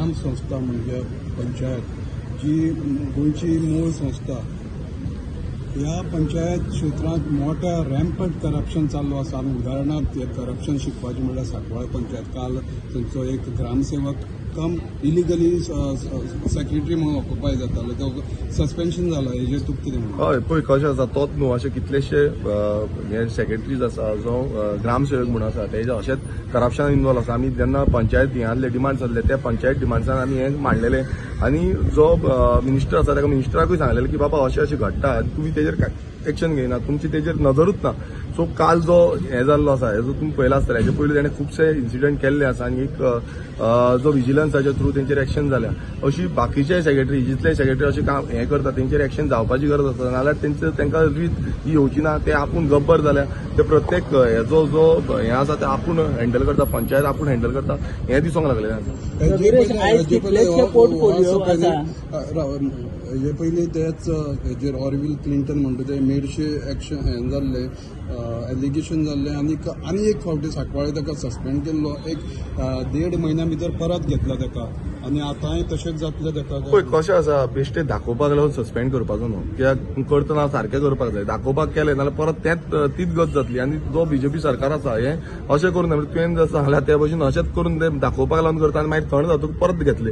प्रधान संस्था म्हणजे पंचायत, जी गोंयची मूळ संस्था, ह्या पंचायत क्षेत्रांत मोठ्या रॅम्पंट करप्शन चालू आसा. आमी उदाहरणार्थ करप्शन शिकपाचें म्हणल्यार सांकवाळ पंचायत, काल थंयचो एक ग्रामसेवक कम इलिगली सेक्रेटरी म्हणून ऑक्युपाय जातालो, तो सस्पेन्शन जाला. हेजेर तुका कितें म्हणटा? हय, पळय कशें आसा, तोच न्हू, अशे कितलेशे हे सेक्रेटरीज आसा, जो ग्रामसेवक म्हणून आसा तेजे अशेंच करप्शन इनवॉल्व आसा. आमी जेन्ना पंचायत हें आहले डिमांड्स आहले, त्या पंचायत डिमांड्सान आमी हें मांडलेलें आनी जो मिनिस्टर आसा ताका मिनिस्टराकूय सांगलेलें की बाबा अशें अशें घडटा आनी तुमी तेजेर एक्शन घेयना, तुमची तेजेर नजरूच ना. सो काल जो हें जाल्लो आसा हेजो तुमी पळयला आसतलें, हेजे पयलीं तेणें खुबशे इन्सिडंट केल्ले आसा आनी एक जो विजिलन्साच्या थ्रू तेंचेर एक्शन जाल्या. अशी बाकीचे सेक्रेटरी जितले सेक्रेटरी अशें काम हें करता तेंचेर एक्शन जावपाची गरज आसा, नाजाल्यार तेंचे तांकां रीत ही येवची ना. ते आपूण गब्बर जाल्या, ते प्रत्येक हेजो जो हें आसा ते आपूण हँडल करता, पंचायत आपूण हँडल करता हें दिसूंक लागलेलें आसा. हेजे पयलीं तेच हेजेर ऑरवील क्लिंटन म्हणटा ते मेडशे एक्शन हें जाल्लें, एलिगेशन जाल्लें आनी आनी एक फावटी सांकवाळे ताका सस्पेंड केल्लो, एक 1.5 म्हयन्या भितर परत घेतला ताका आनी आतांय तशेंच जातलें ताका. पळय कशें आसा, बेश्टें दाखोवपाक लागून सस्पेंड करपाचो न्हू, कित्याक करतना सारकें करपाक जाय. दाखोवपाक केलें नाल्यार परत तेंच तीच गत जातली. आनी जो बीजेपी सरकार आसा हें अशें करून, तुवें जर सांगलां त्या भशेन अशेंच करून ते दाखोवपाक लागून करता आनी मागीर थंड जातकूच परत घेतले.